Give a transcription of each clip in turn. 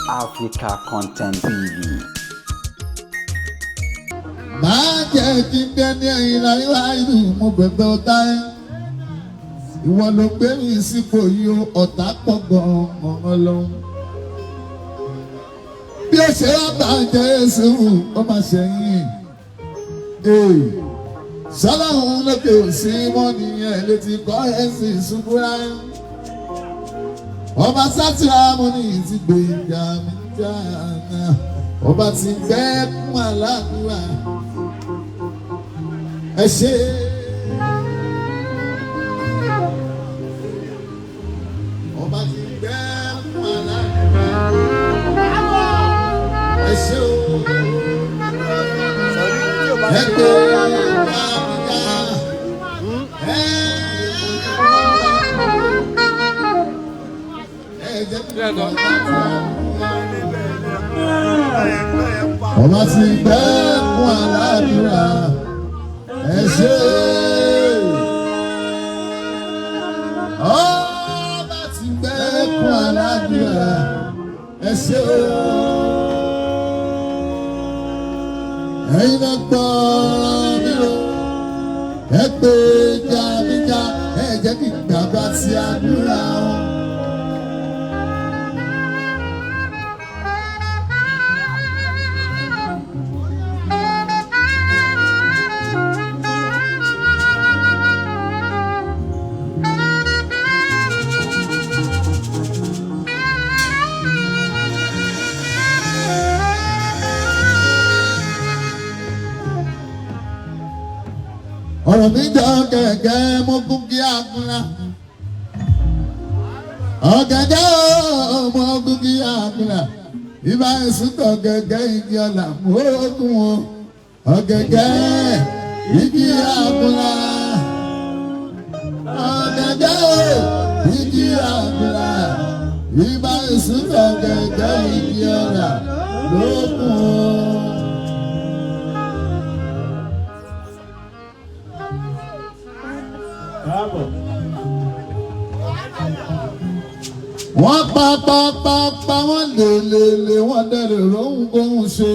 Africa Content TV. Máa jẹ́ kí n dẹ́ni ẹ̀yìn láríwá ìlú mo bẹ̀bẹ̀ ọ̀tá ẹ̀. Ìwọ ló gbé mi sípò yìí o, ọ̀tá pọ̀ gan-an lọ. Bí ó ṣe wá bàjẹ́ èsì ó máa ṣẹ̀yìn. Sọ́láhùn lókè òsì mọ́ nìyẹn létí kọ́ ẹ̀sìn ṣubú ráyé. Ọba sátìrà mo ní ti gbé ìjà mi jà náà. Ọba ti gbẹ́ kún àlàáfíà. Ẹ ṣé. Ọba ti gbẹ́ kún àlàáfíà. Ẹ ṣé o. Ẹ gbé ìjà mi jà. Ẹ jẹ́ kí n lọ ọba ti gbẹ́ fún aládùúrà ẹ ṣé. Ọba ti gbẹ́ fún aládùúrà ẹ ṣé. Ẹ̀yin náà gbọ́ mi o, ẹ pé jàmíjà, ẹ jẹ́ kí gbàgbà sí àdúrà wọn. Ọ̀rọ̀ mi jọ kẹ̀kẹ́ mo gún kí àgúnlá. Ọ̀gẹ̀dẹ̀ mo gún kí àgúnlá. Ibà ìsúntọ̀ kẹ̀kẹ́ igi ọ̀là mo gún o. Ọ̀gẹ̀dẹ̀ igi àgúnlá. Ọ̀gẹ̀dẹ̀ igi àgúnlá. Ibà ìsúntọ̀ kẹ̀kẹ́ igi ọ̀là mo gún o. Wọ́n pa pa pa pa wọ́n lè lè lè wọ́n dẹ̀rẹ̀ lóhùn kóhùn ṣe.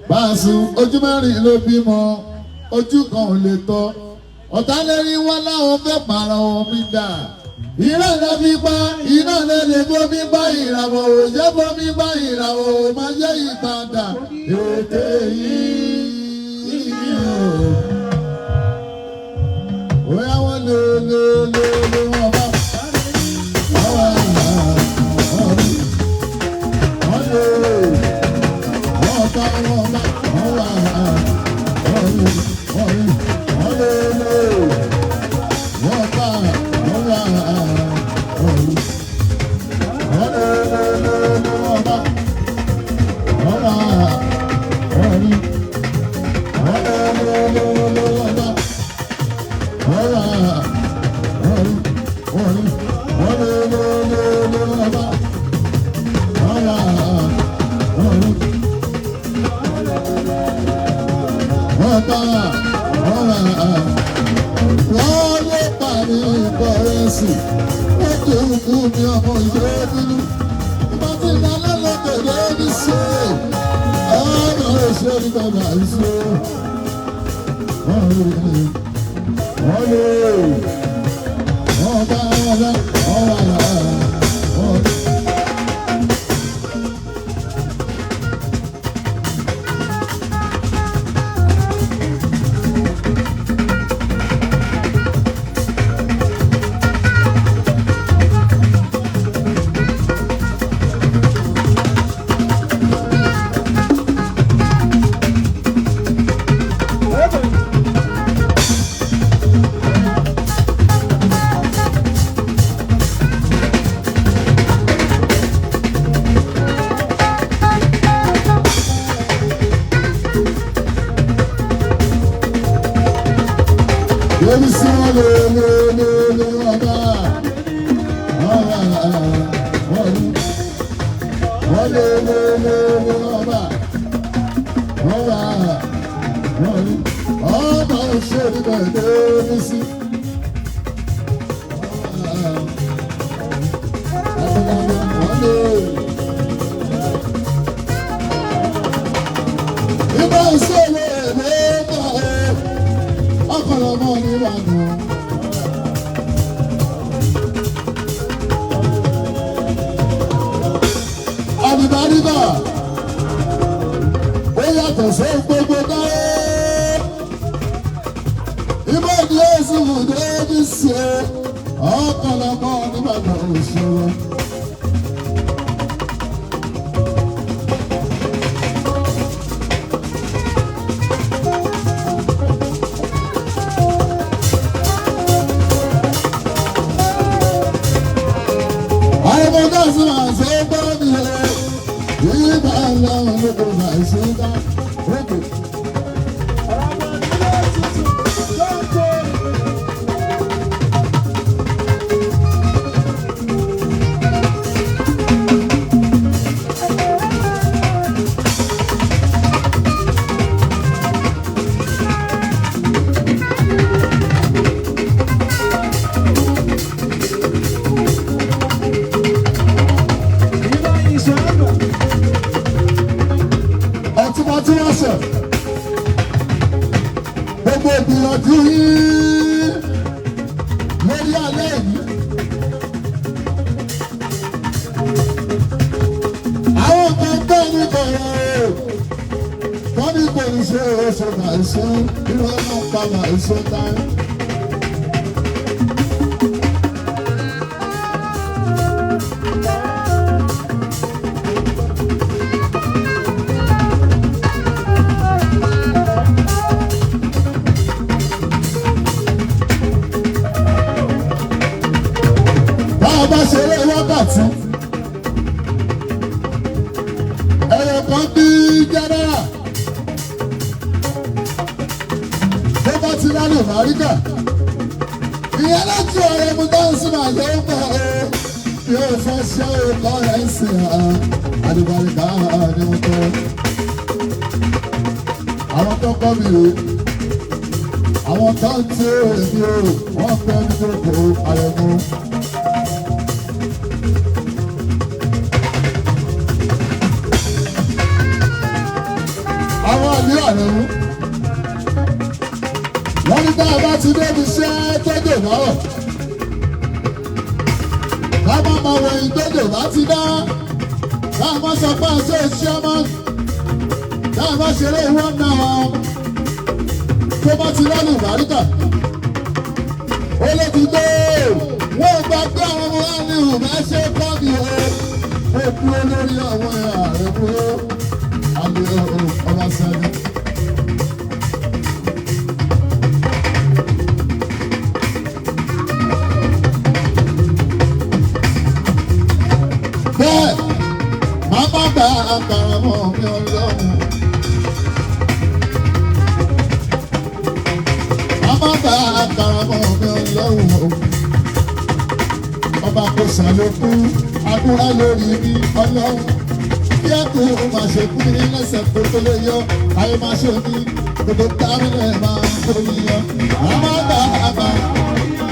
Báàsù ojú mẹ́rin ló bímọ, ojú kan ò lè tọ́. Ọ̀tá lérí wọn láwọn fẹ́ pààrọ̀ omi dà. Iná lè fi pa, iná lè lè bomi pa, ìràwọ̀ ò jẹ́ bomi pa, ìràwọ̀ ò máa jẹ́ ìpadà. Ètè yìí o. Bóyá wọ́n lè lè lè lè wọ́n bá. Wọ́n ló parí ìkọrẹ́sì, wọ́n tó kú mi ọmọ ìṣòro dúdú. Ìbá tí ìdáná lọ́kẹ̀dẹ̀ ní ṣe, ọmọ ìṣòro ní bàbá ìṣòro. Wọ́n lè ọba ọba ọba ọba. Lórí sí wọn lè lè lè lè ọba ọba ọba wọ́n lè lè lè lè ọba ọba ọba ọba òṣèré bẹ̀rẹ̀ lórí sí. Wọ́n lè. lóko àìsíká lóko. Ọtúnba tí wọ́n sọ gbogbo ìgbìyànjú yín lórí alẹ́ yìí. Àwọn kan bẹ́ẹ̀ ní kọ̀ọ̀rọ̀ o, wọ́n ní kò ní ṣe oṣù màìsí irú ọmọ pa màìsí táyé. Bá a bá ṣeré wákàtí ẹ̀rọ kan bí jẹ́nẹ́rà tó bá ti lálẹ́ ìbáríkà ìyẹn láti ọ̀rẹ́ mu dáhùn máa yọ ó pọ̀ o yóò fẹ́ ṣe ọkọ rẹ̀ ń sìn án àdìbàríkà ni mo tọ́ àwọn tó kọ́ mi rèé àwọn tó ń tí èmi o wọ́n fẹ́ mi tó kó àrẹ̀mú. Àwọn àmì àrẹ̀mú wọ́n ní tá a bá ti débi iṣẹ́ tó dè lọ́rọ̀ ká má máa wọ ẹyin tó dè bá ti dá ká má sọ pé àṣẹ iṣẹ́ mọ́ ká má ṣeré ìwọ́n náà tó bá ti lọ́nà ìbáríkà ó lè ti dé wọ́n gba pé àwọn ọmọ wa ní ìhùn bá ṣe kọ́ mi o ó dúró lórí àwọn ààrẹ mú àmì ọba sẹ́ni. Bẹ́ẹ̀ màmá bá àkàrà mọ́ mi ọlọ́run. Màmá bá àkàrà mọ́ mi ọlọ́run o. Ọba kò ṣàlékún àdúrà lórí mi ọlọ́run. Kí ẹ kú máa ṣe kú mi lẹ́sẹ̀ kó tó lè yọ, ayé máa ṣe mí, gbogbo tábìlì máa ń kó mi yọ. Màmá bá àkàrà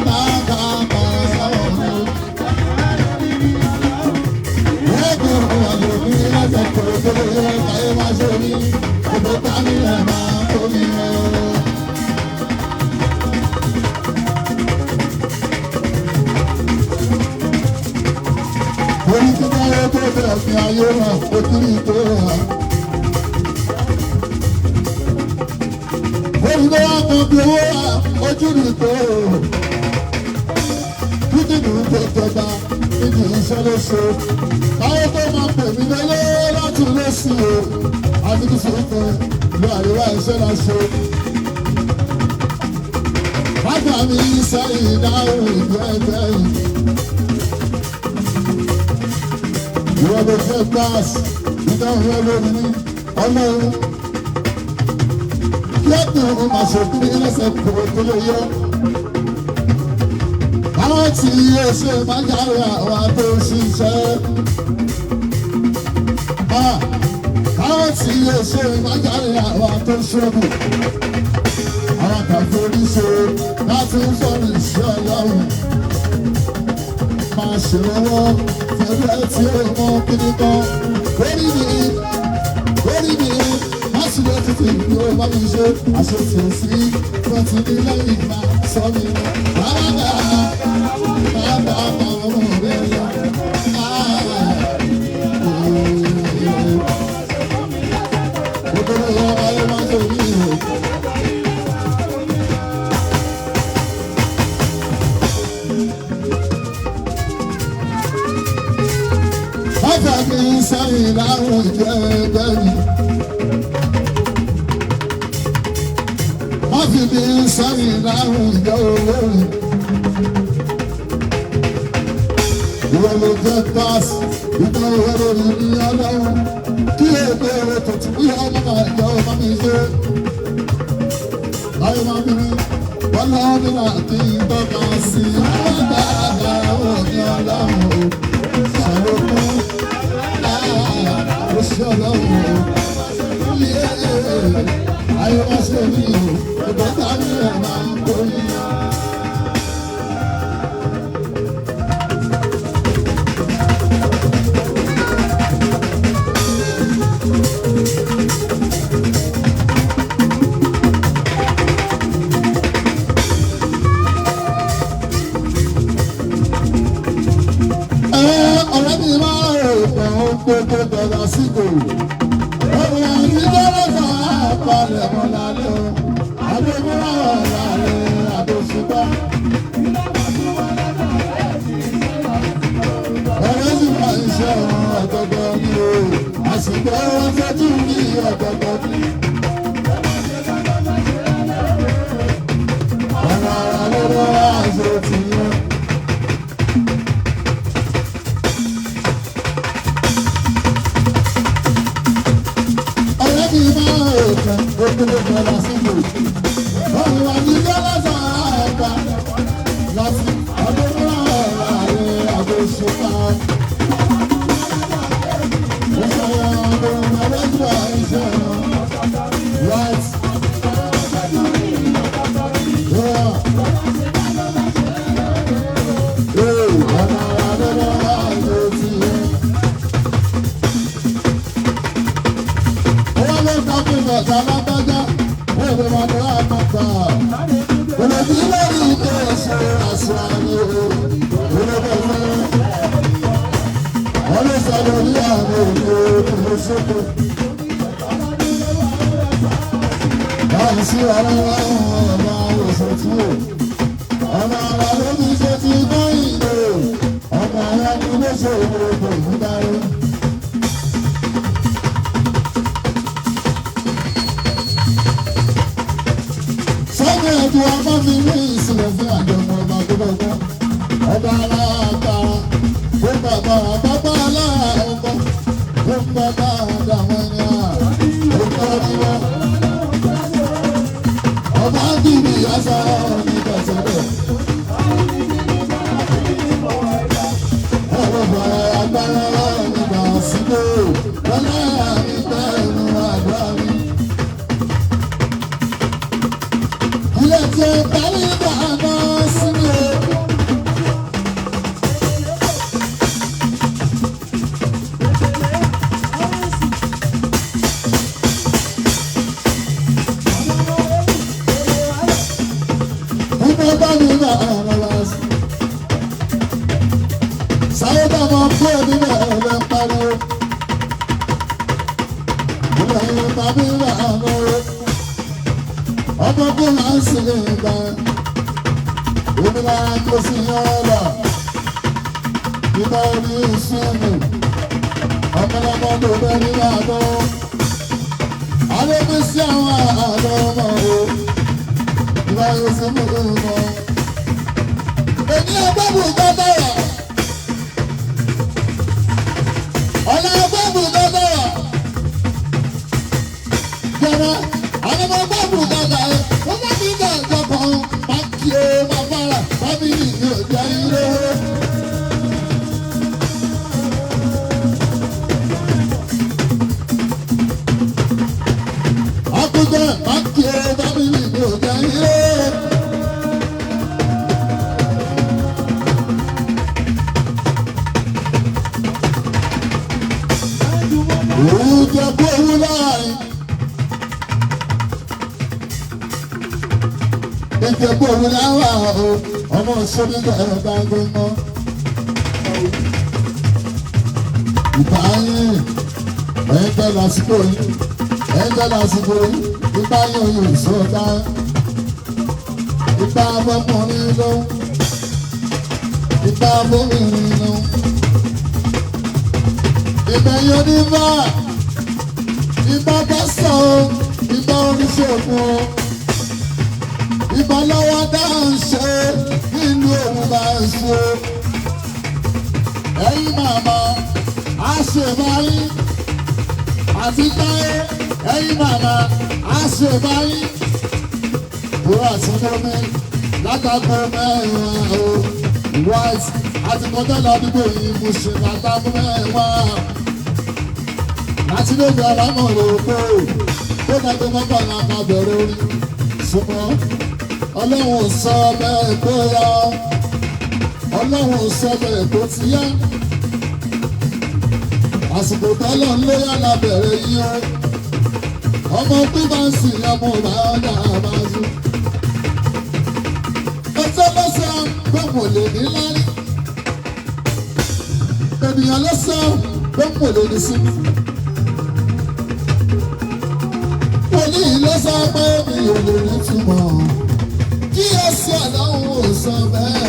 bá àkàrà mọ́ mi. Ojú rí tó kíndìnrín tó jọba níbi iṣẹ́ ló ṣe. Táwọn tó máa pè mí lélé láti lé sí o. Àdìgúsù kan ló àríwá iṣẹ́ la ṣe. Bàbá mi sẹ́yìn dáhùn ìlú ẹgbẹ́ yìí. Ìwọ ló fẹ́ gbáàsì, ìdáhùn rẹ lórí ní ọlọ́run. Kí ẹ̀kún máa ṣòkú lẹ́sẹ̀ kúrò tó lè yọ. Àwọn tí yóò ṣe máa járe àwọn tó ń ṣiṣẹ́. Àwọn tí yóò ṣe máa járe àwọn tó ń ṣọ́bù. Àwọn kàforí ṣe láti ń sọ̀rọ̀ iṣẹ́ ọlọ́run. Máa ṣèrànwọ́ fẹ́rẹ́ tí ó mọ kíní kan. Lórí mi, lórí mi, má sì lọ títí ìlú ó bá mi ṣe àṣetì sí. Wọ́n ti ní lẹ́yìn máa sọ mi. Bàbá bàbá bàbá ọmọ rẹ lọ. Gbogbo ọmọ ayé máa ń sọ yìí o. Bàbá mi sẹ́yìn láwùjọ ẹgbẹ́ mi. Má fi mi sẹ́yìn láwùjọ olórin. Ìwọ ló jẹ́ pass, ìgbà owó lórí ní ọlọ́run. Kí èdè rẹ̀ náà kí n tọ́ka sí i. Wọ́n bá àgbàrá òní ọlọ́run o. Ṣàlọ́ fún oṣù ọlọ́run o. Ayé wá ṣe mí o, ìbátá mi ẹ̀ máa ń kórìí. Ọ̀rẹ́ mi máa ń rò pé ó gbogbo bẹ̀rẹ̀ àsìkò. Ọ̀rẹ́ mi lọ́rọ̀ máa palẹ̀ mọ́ lálẹ́ o. Àdébúrà lálẹ́ àdóṣùpá. Ọ̀rẹ́ sì máa ń ṣe ọ̀gọ̀gọ̀ ni o. Àsìkò wọn fẹ́ tún ní ọ̀gọ̀gọ̀ ni. Ọ̀nà àrà lọ́wọ́ àṣẹ tìyẹn. Ọ̀rẹ́ mi máa ń rò pé gbogbo bẹ̀rẹ̀ àsìkò. Ọ̀rọ̀ mi lọ́lọ́sà àgbà láti ọdún láàrin àgbòṣùpá. Ìṣẹ̀lẹ̀ ọdún mẹ́rẹ́jọ ìṣẹ̀lẹ̀ right. Yeah. Hey, ọ̀nà àdọ́dọ́ àjò ti yẹn. Owó ló ta fún ọ̀tá lágbájá, ó lè máa dọ́ àpáta. Òlòdì lórí ilé ẹ̀ṣẹ̀ àṣà ni o, olóògbé wọ́n lè sọ lórí àwọn òkè òkè sókè. Báyìí sí ọ̀rọ̀ ọ̀nà òṣè tí o, ọ̀nà àrà ló fi ṣe ti gbọ́ ìlò, ọ̀nà àrà ni ló ṣe òwò kò ní darí. Sọ́ni ẹ̀dùn ọmọ mi ní ìsìlẹ̀ fún àjọmọ̀ ọba tó bá gbọ́. Ọba aláàgbára, ó bàbá bàbá aláàgbọ́, ó bàbá àdàmọ́ ẹni à, ó tọ́ ní wọ́n. Ọba bìbì àṣà ní kẹsẹ̀lẹ̀. Ọlọ́pàá agbára nígbà síbò, lọ́lá mi bẹ́ẹ̀ ni àdúrà mi. Ilé tí ó parí bàbá sílé. Ìgbà bá mi bá ọ̀rọ̀ wá sí. Sáyé bá máa kó ẹbí náà ẹ̀rọ ń pariwo. Ìgbà yẹn bá mi bá ọ̀rọ̀ wá ọmọ kó máa ń sin ìgbà èmi lára tó sì yan ọ̀la ìgbà orí ìsinmi ọmọlọmọ tó bẹ nínú àná alóbi sí àwọn àná ọmọ o ìgbà ìsinmi ìmọ̀ èmi ọgbọ́bù gbọ́dọ̀rọ̀ ọ̀la ọgbọ́bù gbọ́dọ̀rọ̀ jọ̀wọ́ àwọn ọmọ bọ́ọ̀bù dàgbà ẹ̀ wọ́n bá mi dà jọkàn máa kí o máa fara fábílì yóò jẹ́ ilé. Akúgbẹ́ máa kí o fábílì yóò jẹ́ ilé. Òun jẹ́ kó owó láàrin. Ìjẹ̀bú òun láwà o, ọmọ sódìgbà ẹ̀ka gbọ́ngàn. Ìbáyé ẹ̀ńtẹ́ lásìkò yìí, ẹ̀ńtẹ́ lásìkò yìí, ìbáyé òye ìṣọ́ta. Ìbá ọmọkùnrin ló ń, ìbá ọmọbìnrin ló ń. Ìbẹ̀yìn onífà, ìbá pásítọ̀ o, ìbá oníṣègùn o ìbọn lọ́wọ́ dá ń ṣe nílùú òun bá ń ṣe. Ẹ̀yin màmá á ṣe báyìí àti táyé ẹ̀yin màmá á ṣe báyìí. Búrọ̀ àti lómi Látàkọ mẹ́wàá o. White àti kọjá ládùúgbò yìí mo ṣe látàkọ mẹ́wàá. Láti lóde alámọ̀ rò pé ó dàgbé mọ́kànlá ká bẹ̀rẹ̀ orí. Ṣùgbọ́n Ọlọ́run sọ bẹ́ẹ̀ kó yá. Ọlọ́run sọ bẹ́ẹ̀ kó ti yá. Àsìkò tọ́lọ̀ ń léyà lábẹ̀rẹ̀ yìí o. Ọmọ tó bá ń sìn ọmọ bá dà bá sùn. Ọjọ́ lọ́sàn gbọ́mọ̀ lè ní lárí. Ènìyàn lọ́sàn gbọ́mọ̀ lè ní sí. Wòlíì lọ́sàn pé mi ò lè ní túmọ̀. Kí ẹsẹ̀ ọlọ́run ò sọ bẹ́ẹ̀.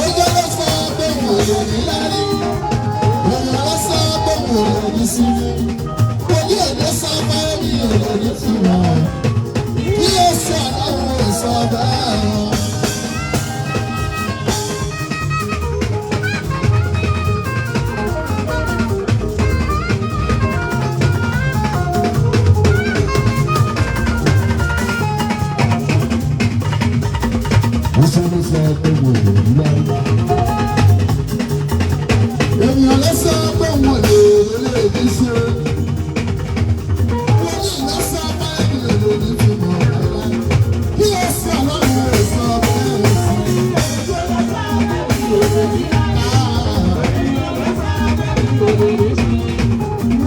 Ọjọ́ lọ́sàn gbọ́mọ̀ lè ní lárí. Ènìyàn lọ́sàn gbọ́mọ̀ lè ní sí. Wòlíì lọ́sàn pé mi ò lè ní túmọ̀. Kí ẹsẹ̀ ọlọ́run ò sọ bẹ́ẹ̀. Ènìyàn lọ́sàn pé wọ́n lè lè ní ṣe. Wọ́n ní lọ́sàn pé lè lè ní túmọ̀ rárá. Kí ó sọ lọ́rùn rẹ̀ sọ bẹ́ẹ̀ sí.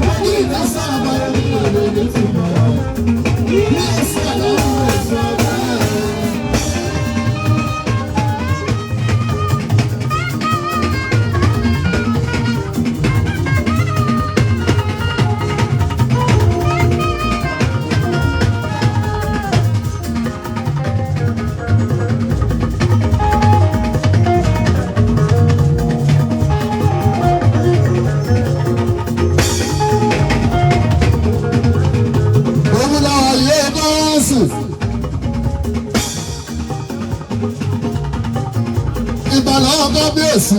Wọ́n ní lọ́sàn pé lè lè ní túmọ̀ rárá. Kí ó sọ lọ́rùn rẹ̀ sọ bẹ́ẹ̀. Òun làwọn yóò bọ́ọ̀sì. Ìbàlẹ̀ ọkọ bíyèsí.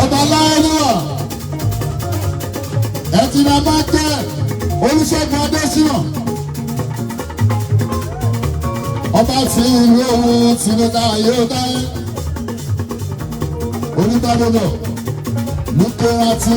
Ọba láàrúwà ẹtìlá bá jẹ Olúṣẹ́gun Adésínà. Ọba tí ìlú owó tìlúta yóò dáyé. Onígbàgbọ́dọ̀ Lukoratu.